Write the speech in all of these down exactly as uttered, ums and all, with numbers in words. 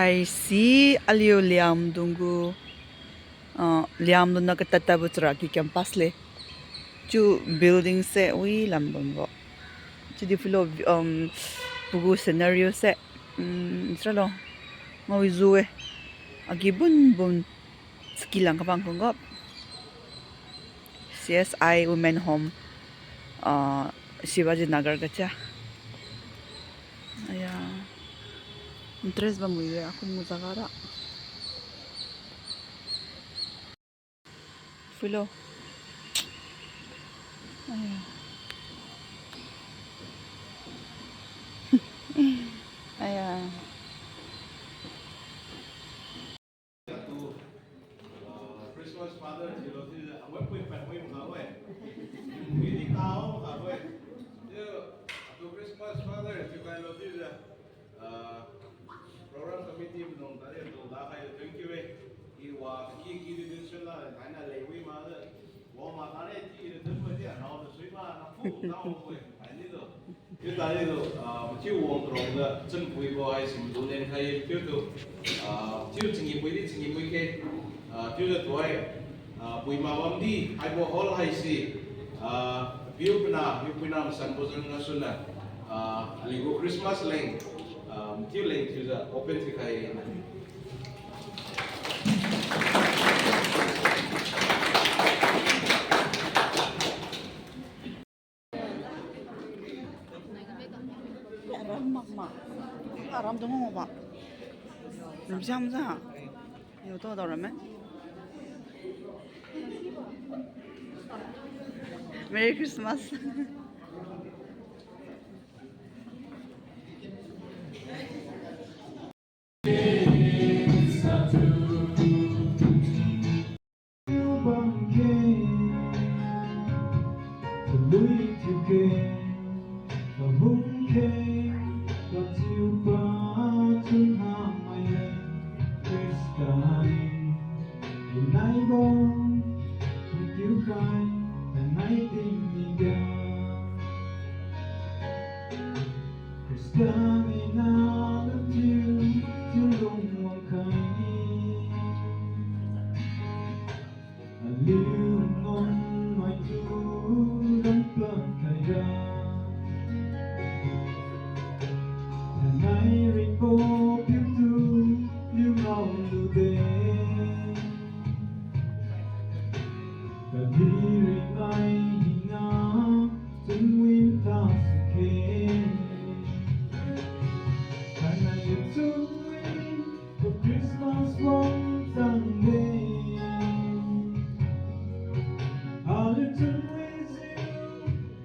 Haise aliu Liangmai dung gu, ah, Liangmai dung niu katattabo chara ki campus le. Chiu building se wi lam bambo. Chiudi phuilo, um, pagu scenario se, um, siralo. Ngao wi zu-e. Agi bun bun. Saki lang kabang kungga. C S I Women Home, ah, Shivaji Nagar ga chia. Aya. Interest bam wi-e, aku mu jaga ra. Phuilo. Aya. Aya. Atu, ah, Christmas father thiulo chiujiu, awai pui pan pui makha we. Midi kao makha we. Chiu, atu Christmas father thiu khailo chiujiu, ah, program committee maidung tadi tu dakhai thank you we. I wa ki ki di din sui la, thaina lei wi makjiu. Wa makha ne ti di din wi di, anao di sui ma, na pu, nao we. Ai ni do. Chiu tadi tu, ah, chiu wang krong ga, chun pui bo ai sim du len khai, chiu tu, ah, chiu chingi pui di chingi pui khe, ah, chiujiu tu ai, ah, pui ma bam di, ai bo hall haise, ah, piu pina, piu pina masan bo jeng na suna, ah, aliu gu Christmas leng, ah, chiu leng chiujiu open thiu khai na. Aram makma. Aram dungba. Ramsiam sa. Yo to da ramme. Merry Christmas. Khrista mina lungtiu, chiu lung wangkhai. Aliu ngammaidung lampan khaira. Thainai ringbo piutu liu ngaolude. Kadi ringmai hina chunwin thasu khe. Thainai chunwin tu Christmas wang tangde. Aliu chunwijiu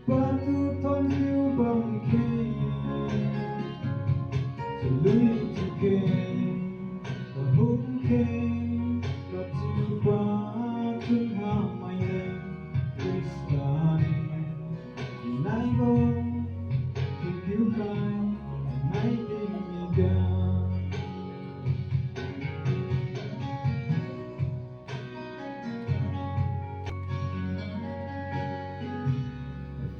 patu thonjiu bam khe. Chalui thiukhe, pahum khe, kachiuba chunha maile Khrista ni. Naibo, thiukiu khai, nai tingmiga.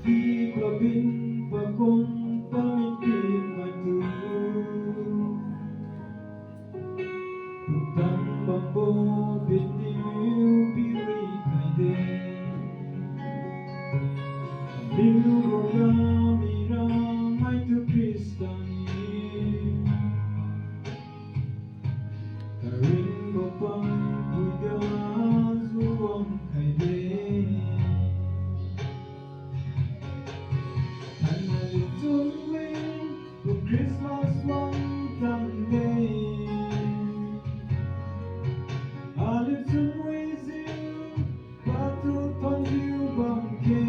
Phi pabin pakon pamikpin maitu. Putang bambo binniu piwi khaide. Liu rora mira maitu Khrista ni. Karingbo pang puiga juwang khaide. Thainai chunwi tu Christmas wang tangde. Aliu chunwijiu patu thonjiu bam khe.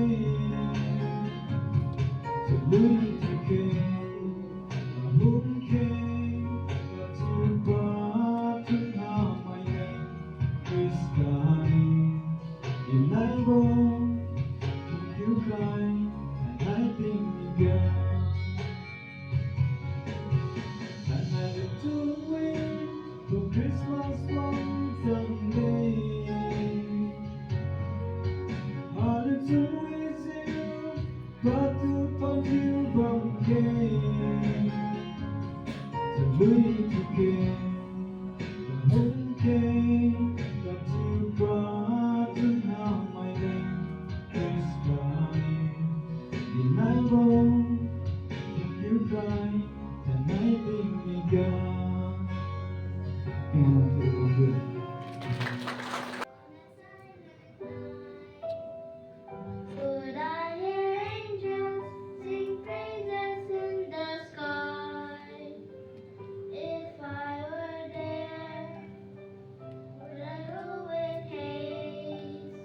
Chalui thiukhe, pahum khe, kachiuba chunha maile Khrista Could I hear angels sing praises in the sky? If I were there, would I go with haste,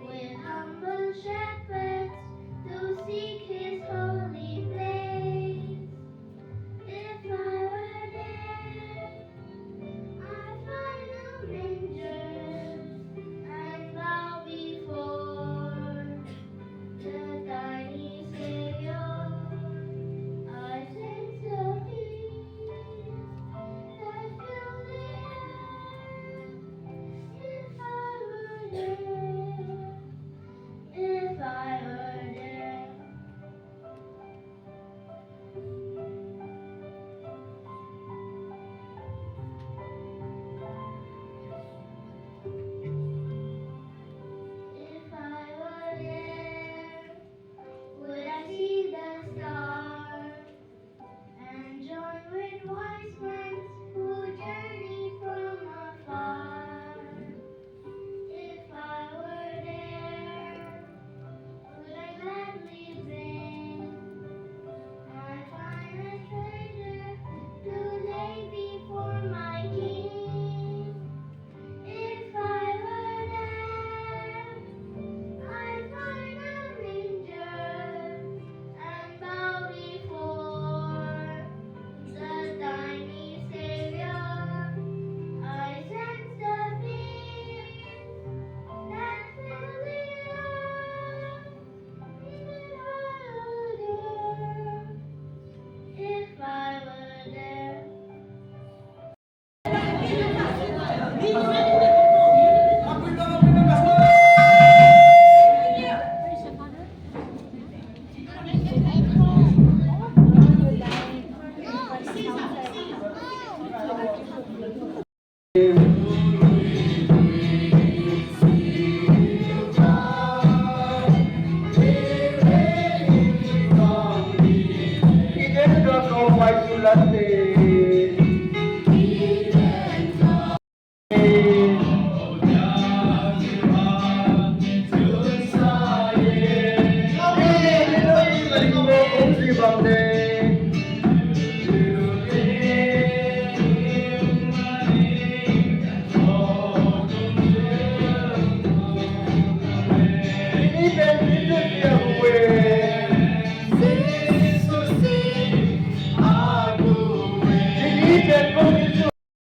with humble shepherds to seek his holy place? If I were there, I'd find a manger and bow before the tiny Savior. I sense the peace that fills the air. If I were there, if I were there. If I were there, would I see the stars and join with wise men who journey from afar? If I were there, would I gladly bring my finest treasure to lay before my King? If I were there, I'd find a manger and bow before the tiny Savior. I sense the peace that fills the earth. If I were there, if I were there.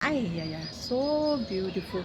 Ai, ya, ya, so beautiful.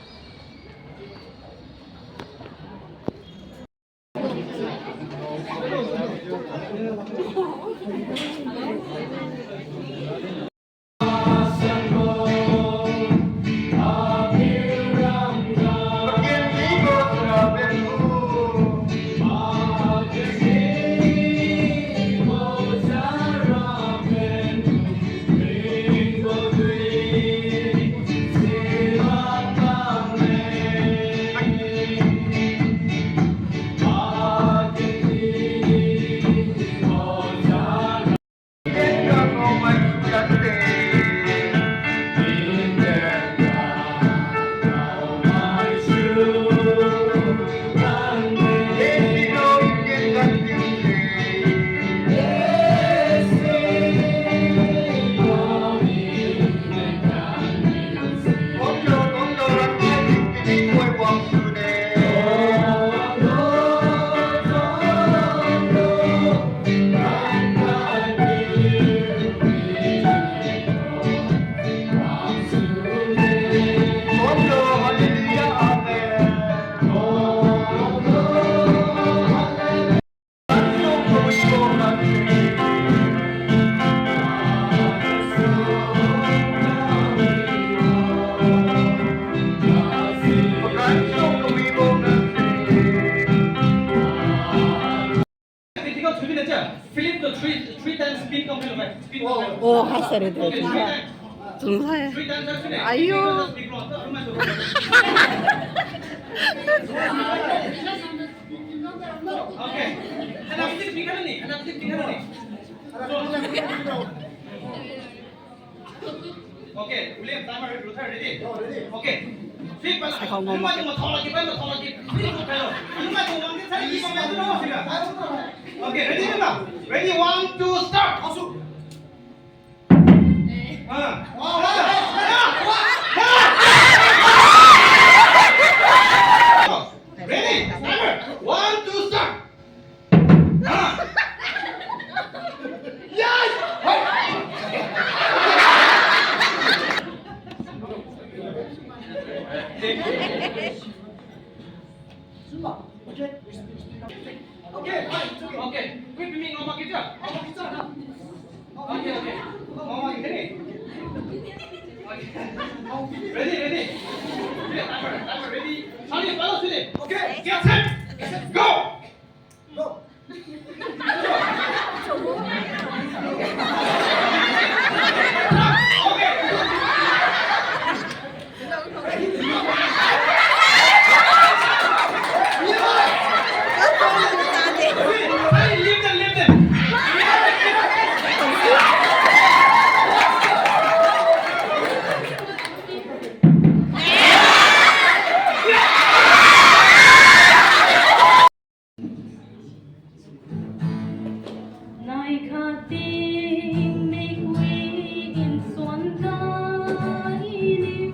Philip tu three, three times spin kau philo, spin kau philo. Oh, hai sare de. Okay, three times. Tung hai. Three times, actually. Aiyo. Okay. Anak kecil tinggal ni, anak kecil tinggal ni. So, Okay, William, timer, Luther, ready? Oh, ready. Okay. Six, pa. Sai khao ngam ma ke. Lungmai tu mathao lagi, pai mathao lagi. Six, pa. Lungmai tu wang ke sai, six, pa, tu lo, six, pa. Okay, ready, na? Ready, one, two, start. Asu. Ah. Ah. Ah. Ah. Ready, timer. One, two, start. Okay, fine, it's okay. Okay, wait, we mean normal guitar. Okay, okay. Normal guitar. Okay. Ready, ready. Ready, timer, timer, ready. Sami, follow, ready. Okay. Get set. Go. Naikhat tingmik wi nsuan kha iniu,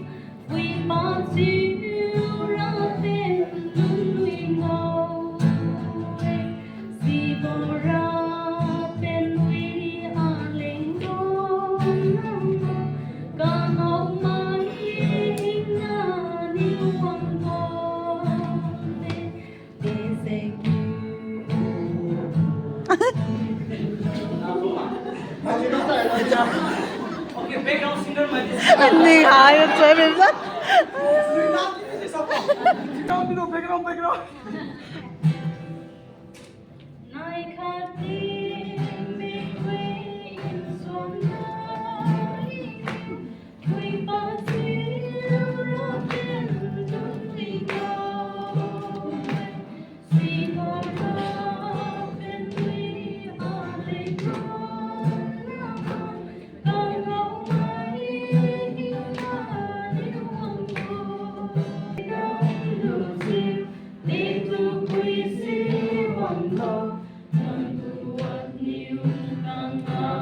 pui pa chiu ra pen nunui ngao-e, sibo ra pen wi aleng ronna, kangao mai hina niu wang bone. Okay, background singer mai. Ni hai, choi me sa. Background, background, background.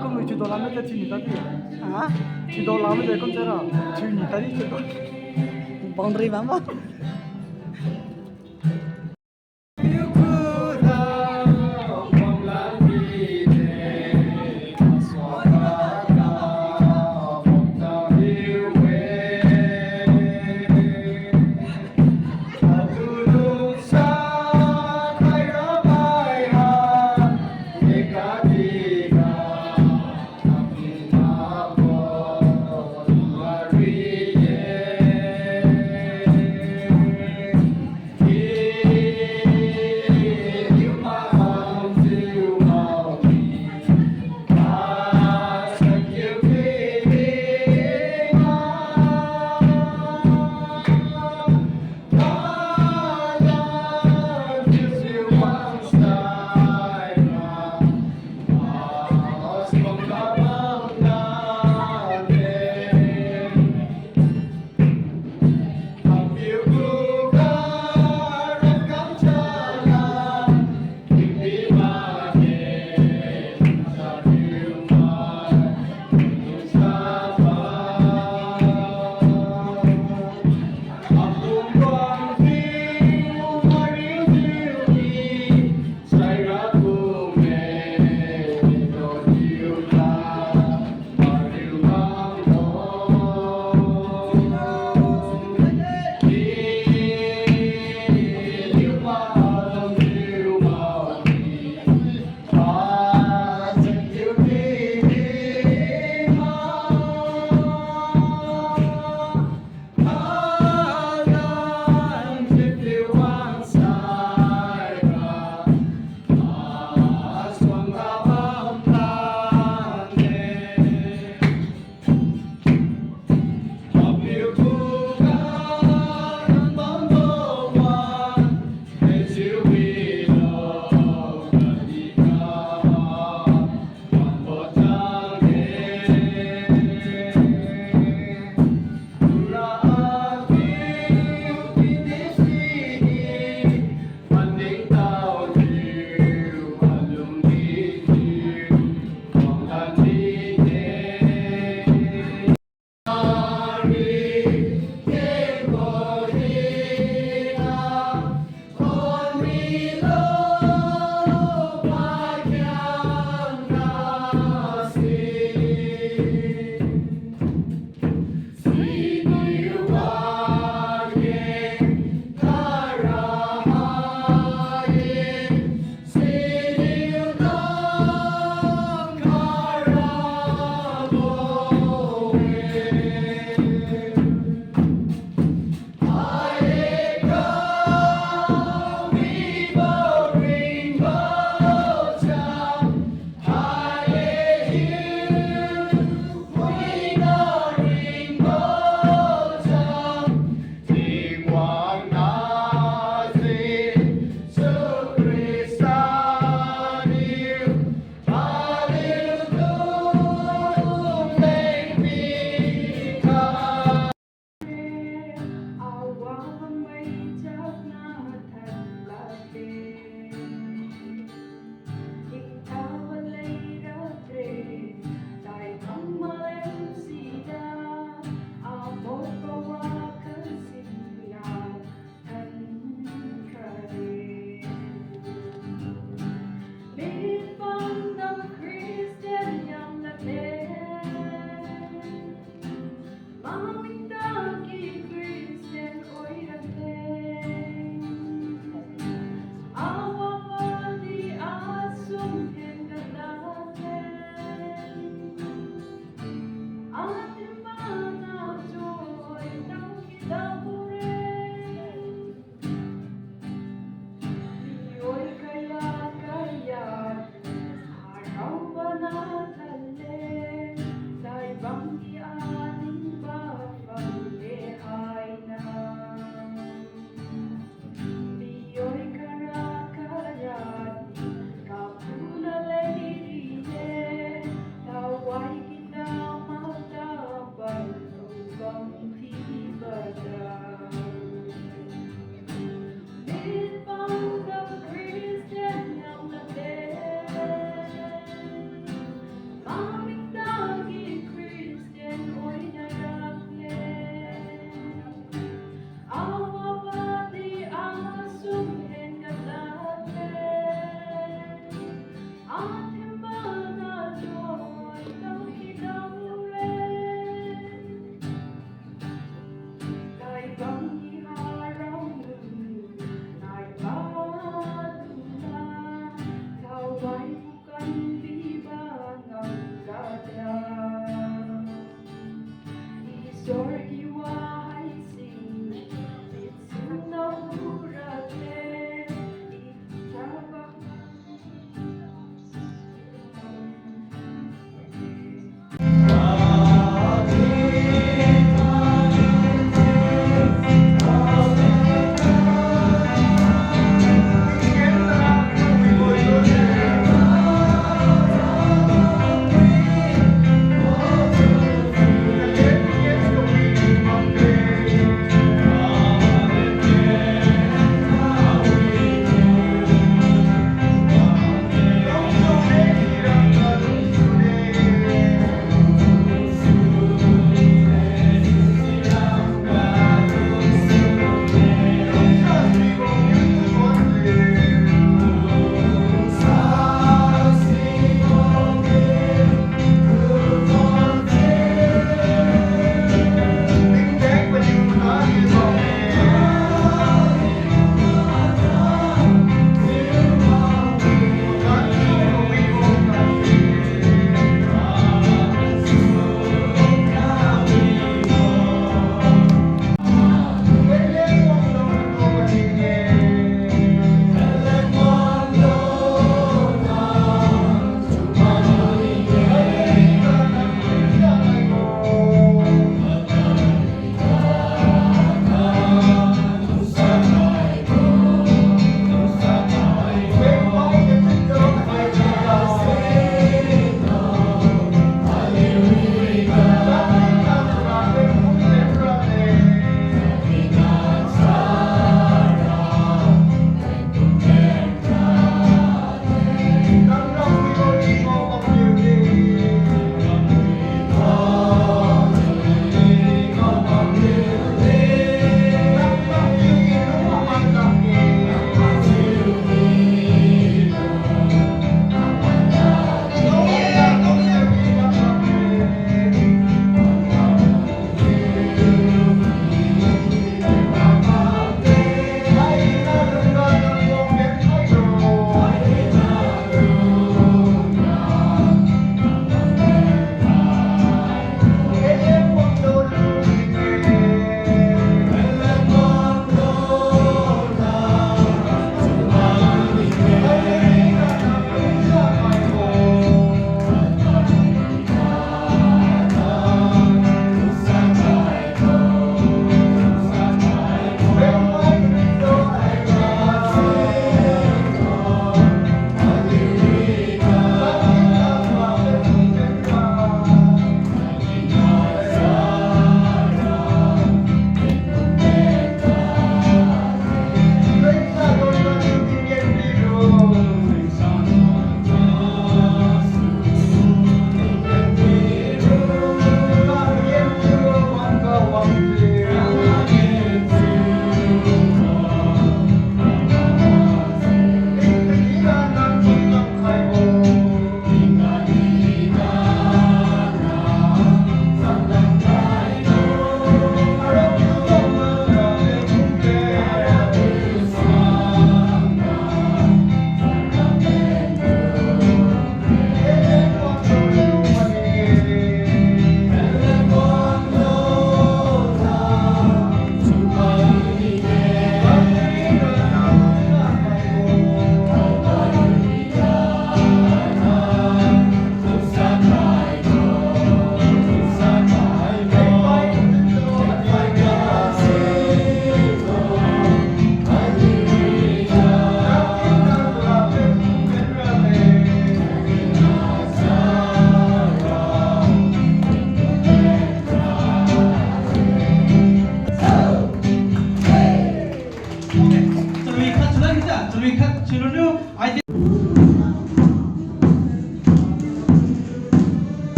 Kum chiudo lami de chiuni tadi. Ha? Chiudo lami de kum chara. Chiuni tadi chiudo. Boundary bam bo.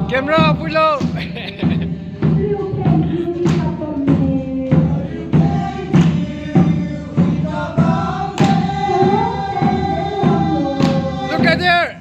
Camera phuilo. Look at there.